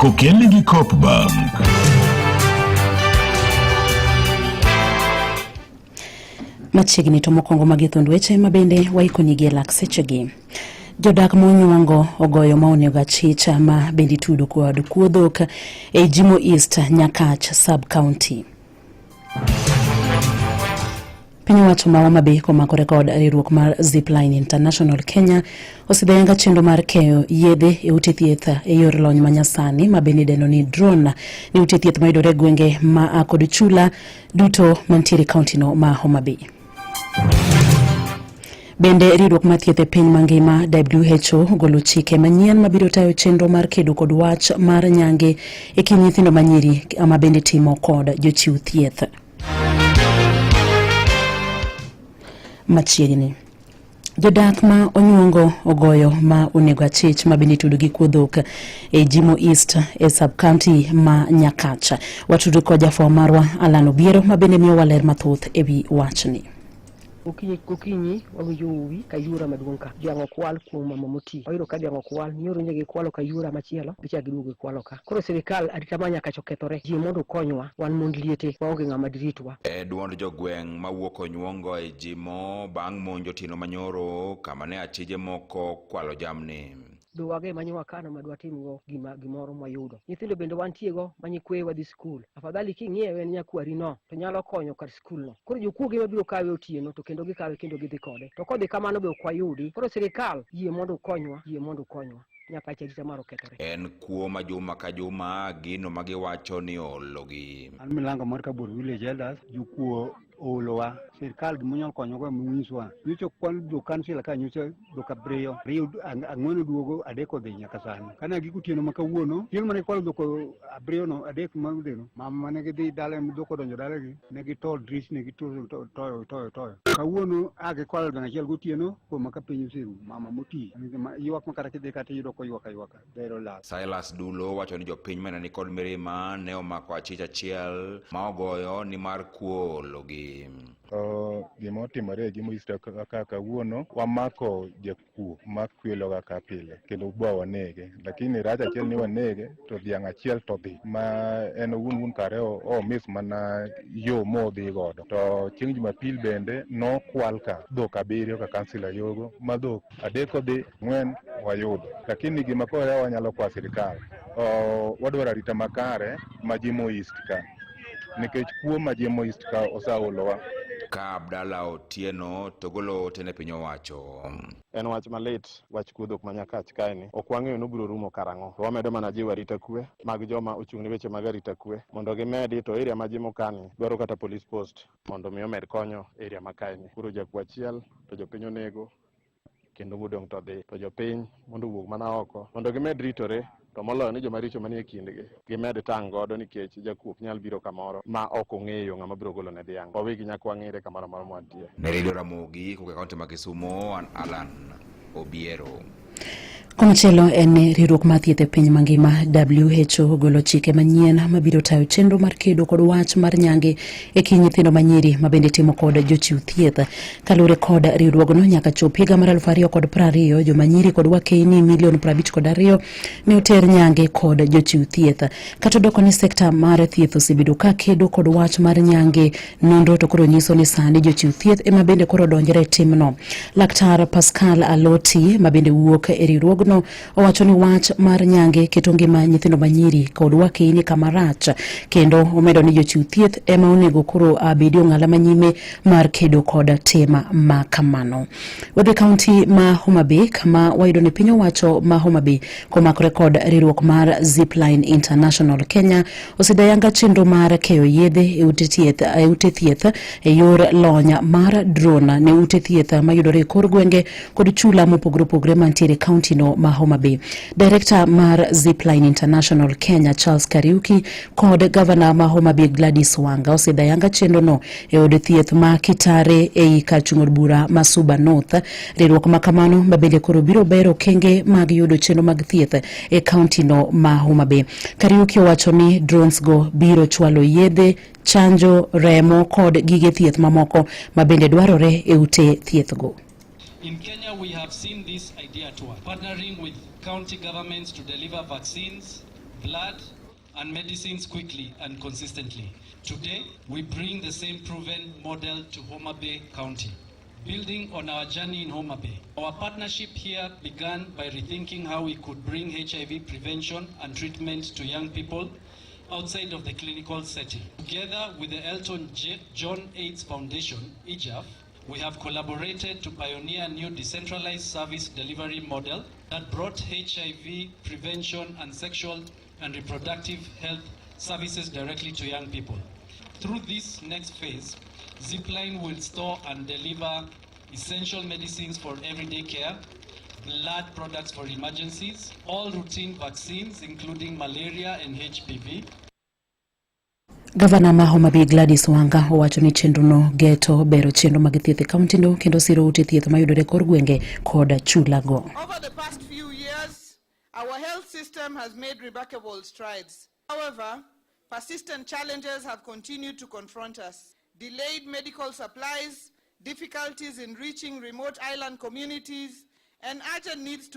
Kokelni gi Coop Bank. Machiegni to mokwongo magi thund weche ma bende waikonigi e lak sechegi. Jodak monyuongo ogoyo ma onego achich ma bende itudo kod kuo dhok e Jimo East Nyakach sub county. Piny owacho ma Homa Bay komakore kod riwruok mar Zipline International Kenya osedhi chenro mar keyo yedhe e ute thieth e yor lony manyasani ma bende idendo ni drone ne ute thieth mayudore e gwenge ma kod chula duto mantiere e kauntino ma Homa Bay. Bende riwruok mar thieth e piny mangima WHO ogolo chike manyien mabiro tayo chenro mar kedo kod wach mar nyange e kind nyithindo manyiri ma bende timo kod jochiw thieth. Machiegni jodak ma onyuongo ogoyo ma onego achich ma bende itudo gi kuo dhok e Jimo East e sub county ma Nyakach. Watudo kod jafwambo marwa Alan Obiero ma bende miyowa ler mathoth e wi wachni. Okinyi kokinyi wawinjo uwi kayura maduong' ka dhiang' okwal kuom mama moti. Wayudo ka dhiang' okwal, nyoro nyo gikwalo kayura machielo, gichak giduogo gikwalo ka. Koro sirikal arita ma Nyakach okethore, yie mondo ukonywa, wan mond liete, waonge ng'ama diritwa. E duond jogweng' mawuok Onyuongo e Jimo bang' monj otieno manyoro kama ne achije moko kwalo jamni. Dhowago ema nyo wakano ma dwatimgo gima gimoro mwayudo. Nyithindo bende wantiego ma nyikweyewa dhi skul. Afadhali king'iewe ne nyakwari no to nyalo konyo kar skul no. Koro jokuoge ema biro kawe otieno to kendo gikawe kendo gidhi kode. To kodhi kamano be ok wayudi. Koro sirikal yie mondo ukonywa, yie mondo ukonywa. Nyakach arita mar okethore. En kuo ma juma ka juma gino ma giwacho ni oologi. An Milango mar Kabur Village Elders, jokuo oolowa. Sirkal gima onyalo konyogo ema onyiswa. Nyocha okwan jo kansila ka nyocha dhok abiriyo, ariyo ang'wen oduogo, adek odhi nyaka sani. Kane agik otieno ma kawuono, chieng' mane gikwalo dhok abiriyo no, adek ma odhi no, mama mane gidhi dala dhok odonjo dalagi, ne gitol drisni gitoyo toyo toyo toyo. Kawuono a gikwalo dhiang' achiel gotieno, koma ka piny oserumo, mama moti, ywak ma kata kidhi kata iyudo koywak aywaka, dero lal. Silas Dulo wacho ni jopiny mane nikod mirima ne omako achich achiel ma ogoyo nimar kuo oologi. To gima otimore e Jimo East ka kawuono, wamako jakuo ma kweloga ka pile kendo bwa wanege, lakini rach achiel ni wanege to dhiang' achiel to dhi ma en owuon wuon kare o miss mana yo modhi godo. To chieng' Jumapil bende nokwal ka dhok abiriyo ka kansila Yogo ma dhok adek odhi ang'wen wayudo. Lakini gima koro wanyalo kwa sirikal, wadwaro arita makare ma Jimo East ka nikech kuo ma Jimo East ka oseolowa. Ka Abdalla Otieno to golo ote ne piny owacho. En wach malit wach kuo dhok ma Nyakach kaeni. Ok wang'eyo ni obiro rumo karang'o. To wamedo mana jiwo arita kwe mag joma ochung' ne weche mag arita kwe mondo gimedi to area ma Jimo kani dwaro kata police post mondo mi omed konyo area ma kaeni. Koro jakuo achiel to jopiny onego kendo modong' to dhi. To jopiny mondo owuog mana oko mondo gimed ritore to moloyo ni joma richo manie kindgi gimed tang' godo nikech jakuo ok nyal biro kamoro ma ok ong'eyo ng'ama biro golo ne dhiang'. Wawegi nyaka wang'ere kamoro amora mwantie. Ne Radio Ramogi kowuok e kaunti ma Kisumo, an Alan Obiero. Komachielo en ni riwruok mar thieth e piny mangima WHO ogolo chike manyien mabiro tayo chenro mar kedo kod wach mar nyange e kind nyithindo manyiri ma bende timo kod jochiw thieth. Kaluwore kod riwruogno nyaka chop higa mar 2020 joma nyiri kod wakeyni milion 52 ne oter nyange kod jochiw thieth. Kata odoko ni sekta mar thieth osebedo ka kedo kod wach mar nyange, nonro to koro nyiso ni sani jochiw thieth ema bende koro donjore e timno. Laktar Pascal Aloti ma bende wuok e riwruogno owacho ni wach mar nyange keto ngima nyithindo manyiri kod wakeyni kama rach, kendo omedo ni jochiw thieth ema onego koro abedi ong'ala manyime mar kedo kod tim ma kamano. Wadhi kaunti ma Homa Bay kama wayudo ni piny owacho ma Homa Bay komakore kod riwruok mar Zipline International Kenya osedayanga chenro mar keyo yedhe e ute thieth e ute thieth e yor lony mar drone ne ute thieth mayudore e kor gwenge kod chula mopogore opogore mantiere e kaunti no ma Homa Bay. Director mar Zipline International Kenya Charles Kariuki kod gavana ma Homa Bay Gladys Wanga osedayanga chenro no e od thieth ma Kitare ei kar chung' od bura ma Suba North. Riwruok ma kamano ma bende koro biro bero okenge mag yudo chenro mag thieth e kaunti no ma Homa Bay. Kariuki owacho ni drones go biro chwalo yedhe, chanjo, remo kod gige thieth mamoko ma bende dwarore e ute thieth go. In Kenya, we have seen this idea at work, partnering with county governments to deliver vaccines, blood, and medicines quickly and consistently. Today, we bring the same proven model to Homa Bay County. Building on our journey in Homa Bay, our partnership here began by rethinking how we could bring HIV prevention and treatment to young people outside of the clinical setting. Together with the Elton John AIDS Foundation, EJAF, we have collaborated to pioneer a new decentralized service delivery model that brought HIV prevention and sexual and reproductive health services directly to young people. Through this next phase, Zipline will store and deliver essential medicines for everyday care, blood products for emergencies, all routine vaccines including malaria and HPV. Gavana ma Homa Bay Gladys Wanga owacho ni chenrono geto bero chenro mag thieth e kaontino kendo siro ute thieth mayudore kor gwenge kod chulago. Over the past few years, our health system has made remarkable strides. However, persistent challenges have continued to confront us. Delayed medical supplies, difficulties in reaching remote island communities, and urgent needs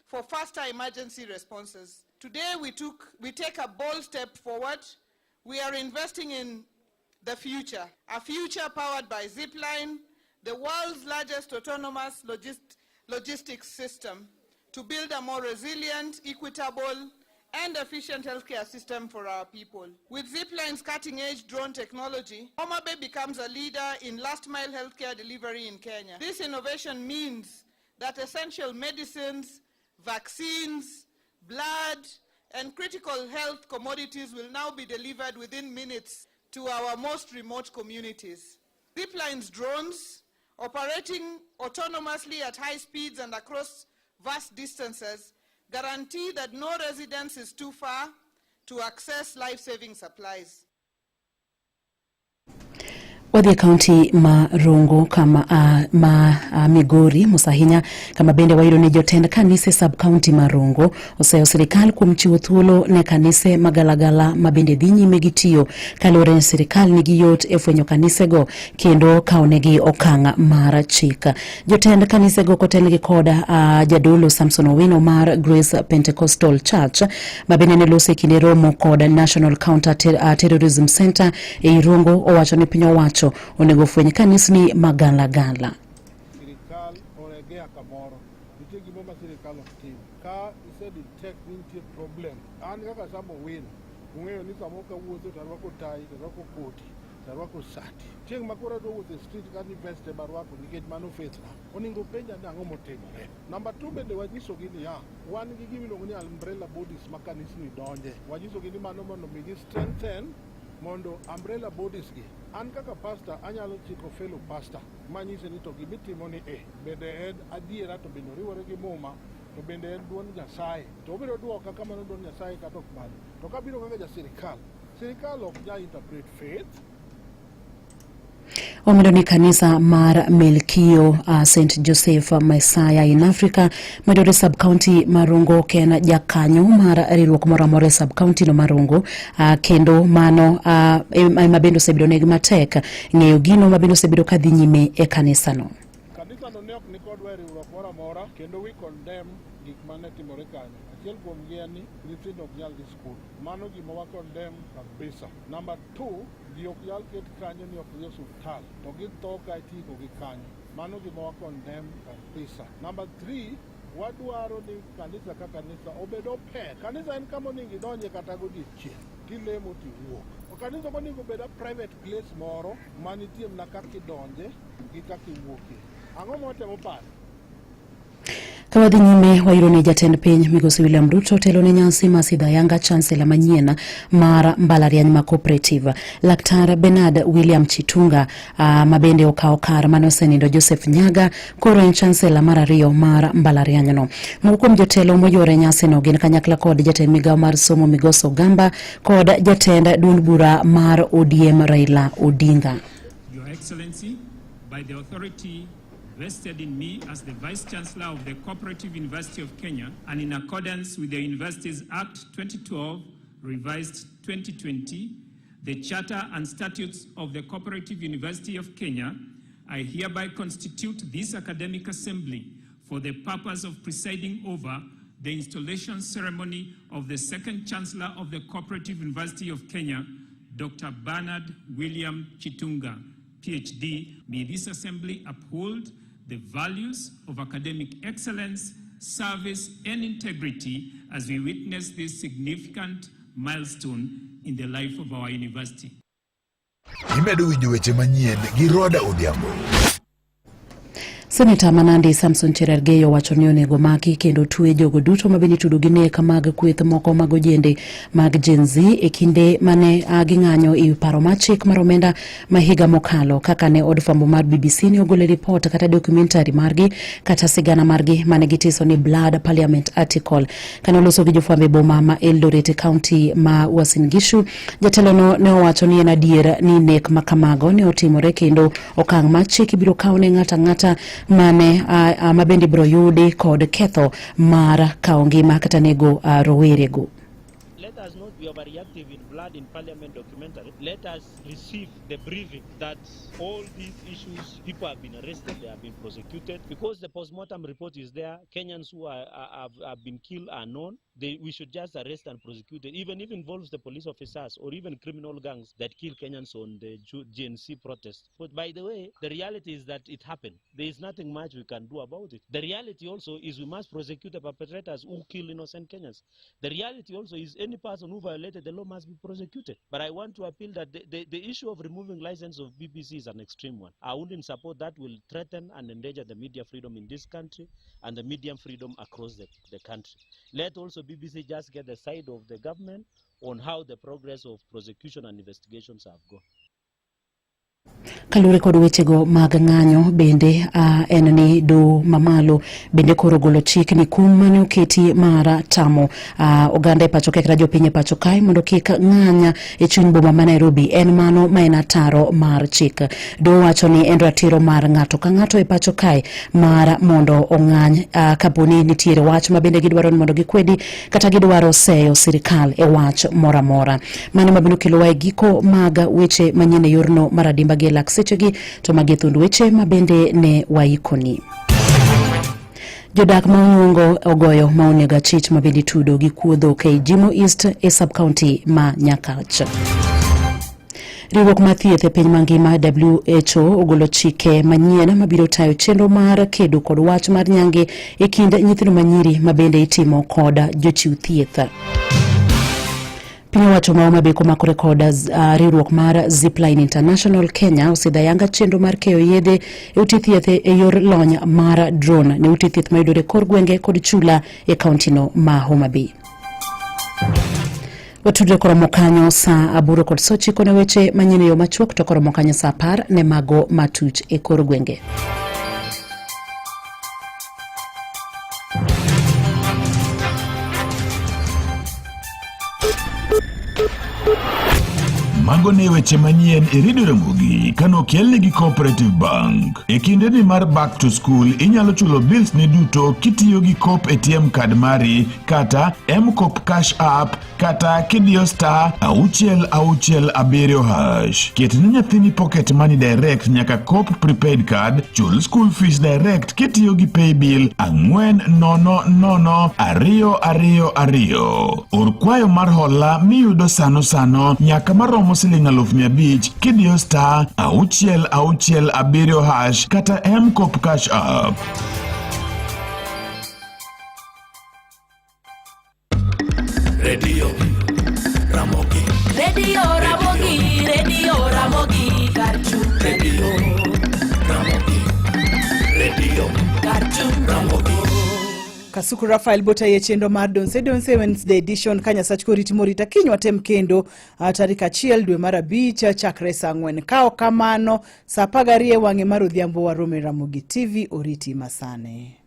for faster emergency responses. Today, we take a bold step forward. We are investing in the future, a future powered by Zipline, the world's largest autonomous logistics system, to build a more resilient, equitable, and efficient healthcare system for our people. With Zipline's cutting-edge drone technology, Homa Bay becomes a leader in last-mile healthcare delivery in Kenya. This innovation means that essential medicines, vaccines, blood, and critical health commodities will now be delivered within minutes to our most remote communities. Zipline's drones, operating autonomously at high speeds and across vast distances, guarantee that no residence is too far to access life-saving supplies. Wadhi e kaunti ma Rongo kama ma Migori mos ahinya kama bende wayudo ni jotend kanise sub county ma Rongo oseyo sirikal kuom chiwo thuolo ne kanise magalagala ma bende dhi nyime gi tiyo kaluwore ni sirikal nigi yot e fwenyo kanisego kendo kawonegi okang' mar chik. Jotend kanisego kotelnegi kod jadolo Samson Owino mar Grace Pentecostal Church ma bende ne loso e kinde romo kod National Counter Terrorism Center ei Rongo owacho ni piny owacho onego fweny kanisni magalagala. Sirikal oregea kamoro nitie gimo ma sirikal ok tim ka ise detect ni nitie problem. An kaka Sam Owino ung'eyo ni samoro kawuotho to arwako tai, to arwako koti, to arwako sati. Chieng' ma koro adwa wuotho e street ka ni vest ema arwako nikech mano faith na onego penja ni ang'o motimore. Number 2 bende wanyisogi niya wan gi gima iluongo ni umbrella bodies ma kanisni donje. Wanyisogi ni mano mondo mi gi strengthen mondo umbrella bodies gi. An kaka pastor anyalo chiko fellow pastor manyise ni to gimitimo ni e bende en adiera to bende oriwore gi muma to bende en duond Nyasaye to obiro duoka kamano duond Nyasaye kata ok mano. To kabiro kaka ja sirikal, sirikal ok nyal interpret faith. Omedo ni kanisa mar Melkio St Joseph Messiah in Africa mayudore sub county ma Rongo ok en jakanyo mar riwruok moro amora e sub county no mar Rongo kendo mano ema bende osebedo negi matek ng'eyo gino ma bende osebedo kadhi nyime e kanisano. Kanisano ne ok nikodwa e riwruok moro amora kendo we condemn gik mane timore kanyo. Achiel kuomgi en ni nyithindo ok nyal dhi skul. Mano gima wa condemn kabisa. Number 2, ji ok nyal ket kanyo ni ok dhi osuptal to githo ka itieko gi kanyo. Mano gima wa condemn kabisa. Number 3, wadwaro ni kanisa ka kanisa obed open. Kanisa en kama onego idonje kata godiechieng' tilemo tiwuok. Kanisa ok onego obed a private place moro manitie mana kaka idonje gi kaka iwuokie. Ang'o ma watemo paro? Ka wadhi nyime wayudo ni jatend piny migosi William Ruto telo ne nyasi mar sidho ayanga chancellor manyien mar mbalariany ma Cooperative Laktar Bernard William Chitunga ma bende okawo kar mane osenindo Joseph Nyaga koro en chancellor mar ariyo mar mbalarianyno. Moko kuom jotelo moyuore nyasino gin kanyakla kod jatend migawo mar somo Migosi Ogamba kod jatend duond bura mar ODM Raila Odinga. Your Excellency, by the authority vested in me as the Vice Chancellor of the Cooperative University of Kenya and in accordance with the Universities Act 2012, revised 2020, the Charter and Statutes of the Cooperative University of Kenya, I hereby constitute this academic assembly for the purpose of presiding over the installation ceremony of the second Chancellor of the Cooperative University of Kenya, Dr. Bernard William Chitunga, PhD. May this assembly uphold the values of academic excellence, service, and integrity as we witness this significant milestone in the life of our university. Imedo winjo weche manyien gi Roda Odhiambo. Seneta ma Nandi Samson Cherargei owacho ni onego maki kendo twe jogo duto mabende itudo gi nek mag kweth moko mag ojende mag Gen Z e kinde mane ging'anyo e paro mar chik mar omenda ma higa mokalo kaka ne od fwambo mar BBC ne ogolo ripot kata documentary margi kata sigana margi mane gitiso ni Blood Parliament Article. Kane oloso gi jofwambo e boma ma Eldoret e kaunti ma Uasin Gishu, jatelono ne owacho ni en adier ni nek ma kamago ne otimore kendo okang' mar chik ibiro kaw ne ng'ato ang'ata mane ma bende ibiro yudi kod ketho mar kawo ngima kata nego rowerego. Let us not be overreactive in Blood in Parliament documentary. Let us receive the briefing that all these issues, people have been arrested, they have been prosecuted. Because the postmortem report is there, Kenyans who have been killed are known. We should just arrest and prosecute it, even if it involves the police officers or even criminal gangs that kill Kenyans on the Gen Z protest. But by the way, the reality is that it happened. There is nothing much we can do about it. The reality also is we must prosecute the perpetrators who kill innocent Kenyans. The reality also is any person who violated the law must be prosecuted. But I want to appeal that the issue of removing license of BBC is an extreme one. I wouldn't support that. Will threaten and endanger the media freedom in this country and the media freedom across the country. Let also BBC just get the side of the government on how the progress of prosecution and investigations have gone. Kaluwore kod wechego mag ng'anyo bende en ni doho mamalo bende koro ogolo chik ni kum mane oketi mar tamo oganda e pacho kae kata jopiny e pacho kae mondo kik ng'any e chuny boma ma Nairobi en mano ma en ataro mar chik. Doho wacho ni en ratiro mar ng'ato ka ng'ato e pacho kae mar mondo ong'any kapo ni nitiere wach ma bende gidwaro ni mondo gikwedi kata gidwaro seyo sirikal e wach moro amora. Mano ma bende okelowa e giko mag weche manyien e yorno mar adimba gi e lak sechegi to magi e thund weche ma bende ne waikoni. Jodak ma Onyuongo ogoyo ma onego achich ma bende itudo gi kuo dhok ei Jimo East e sub-county ma Nyakach. Riwruok mar thieth e piny mangima WHO ogolo chike manyien mabiro tayo chenro mar kedo kod wach mar nyange e kind nyithindo manyiri ma bende itimo kod jochiw thieth. Piny owacho ma Homa Bay komakore kod riwruok mar Zipline International Kenya osidho ayanga chenro mar keyo yedhe e ute thieth e yor lony mar drone ne ute thieth mayudore kor gwenge kod chula e kauntino ma Homa Bay. Watudre koromo kanyo saa 8:09 ne weche manyien e yo machuok to koromo kanyo saa 10 ne mago matuch e kor gwenge. Mago ne weche manyien e Radio Ramogi kanokelni gi Cooperative Bank. E kindeni mar back to school inyalo chulo bills ni duto kitiyo gi Coop ATM card mari kata M-Koop Cash App kata kidiyo star 667 hash. Ket ne nyathini pocket money direct nyaka Coop prepaid card, chul school fees direct kitiyo gi paybill 400 222. Or kwayo mar hola miyudo sano sano nyaka maromo siling 500,000 kidiyo star 667 hash kata M-Koop Cash App. Radio Ramogi. Radio Ramogi, Radio Ramogi, Karchu. Radio Ramogi. Radio Karchu. Ramogi. Kasuku Rafael Bota e chenro mar Donse Donse Wednesday edition ka Nyasach koriti morita kiny watem kendo tarik 1 dwe mar 5 chakre saa 4. Ka ok kamano saa 12 e wang'e mar odhiambo warome Ramogi TV oriti masane.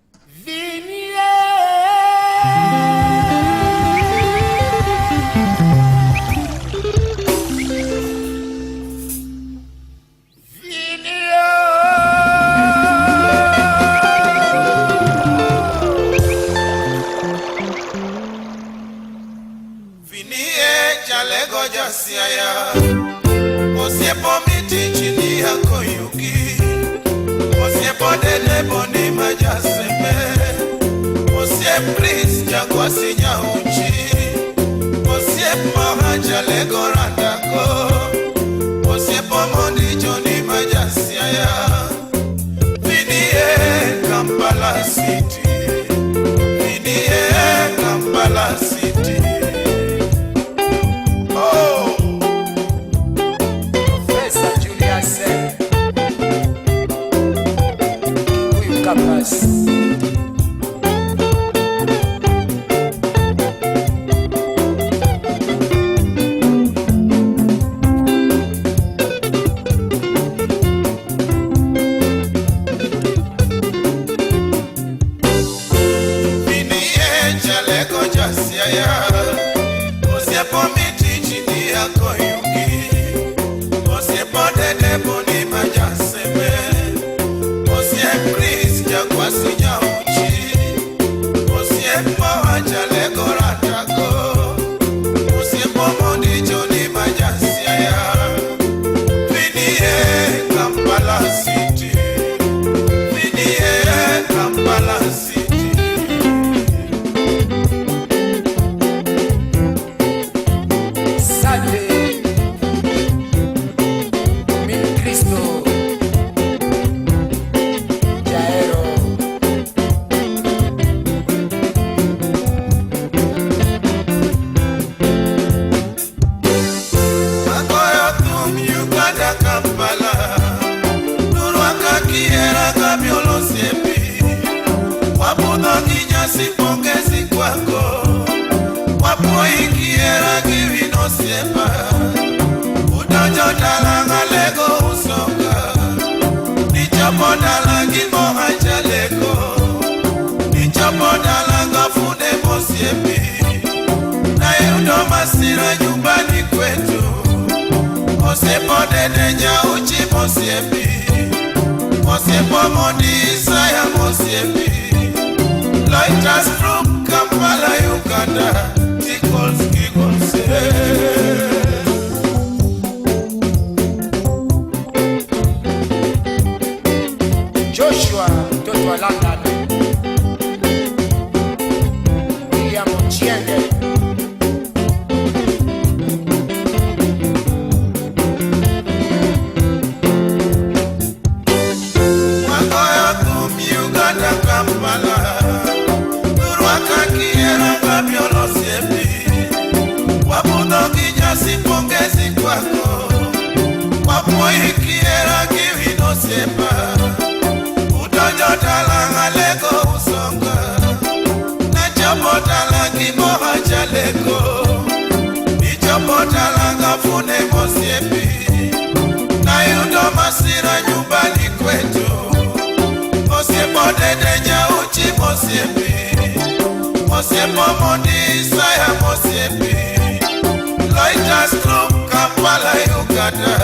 Osiep Chris Jakwasi Nyauchi, Osiep Mohaja Lego Randako, Osiep Omondi Johnny Majasiaya, Vinie Kampala City, Vinie Kampala City. Oh, Professor Julius Kikuyu Campus. Vinie Jalego Jasiaya, Osiepo Miti Chini Yako Yugi, Osiepo Dede Boni Majaseme, Osiep Chris Jakwasi Nyauchi, Osiep Moha Jalego Ratako, Osiepo Mondi Johnny Majasiaya, Vinie Kampala City, Vinie Kampala City. Sante Min Cristo Jaero. Agoyo thum Uganda Kampala, Nurwaka kiera kabiolo osiepi, Wabudho gi nyasi pongezi kwako, Wapuoyi kiera gi wino osiepa, Udonjo dala ng'alego usonga, Nichopo dala gi mohacha lego, Nichopo dala ngafunde mosiepi, Nayudo masira nyumbani kwetu. Osiepo Dede Nyauchi mosiepi, Osiepo Mondi Isaya mosiepi, Loiters from Kampala Uganda, Tickles giggles. eh. Joshua mtoto wa London. William Ochienge. Wagoyo thum Uganda Kampala, Nurwaka kiera kabiolo osiepi, Wabudho gi nyasi pongezi kwako, Wapuoyi kiera gi wino osiepa, Udonjo dala ng'alego usonga, Nachopo dala gi mohacha lego, Nichopo dala ngafune mosiepi, Nayudo masira nyumbani kwetu. Osiepo Dede Nyauchi mosiepi, Osiepo Mondi Isaya mosiepi, Loiters Group Kampala Uganda,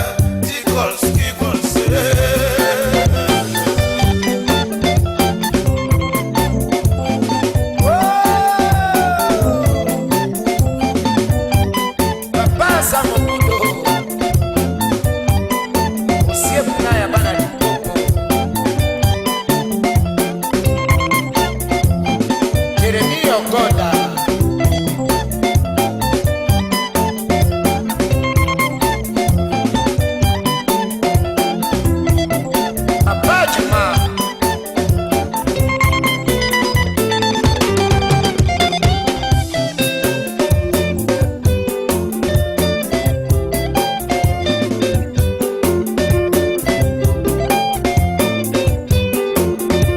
Tickles giggles. eh. Papa Samokudo Osiepu na ya bana Limpopo. Jeremy Ogoda. Papa Juma.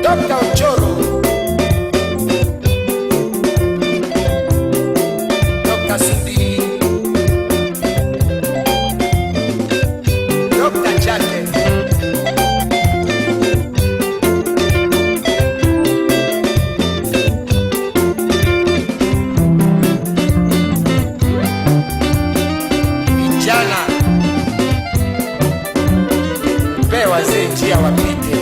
Dr. Ochoro. Dr. Sudi. Dr. Chake. Vijana, mpe wazee njia wapite.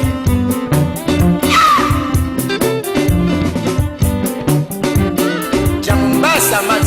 Cha Mombasa Max.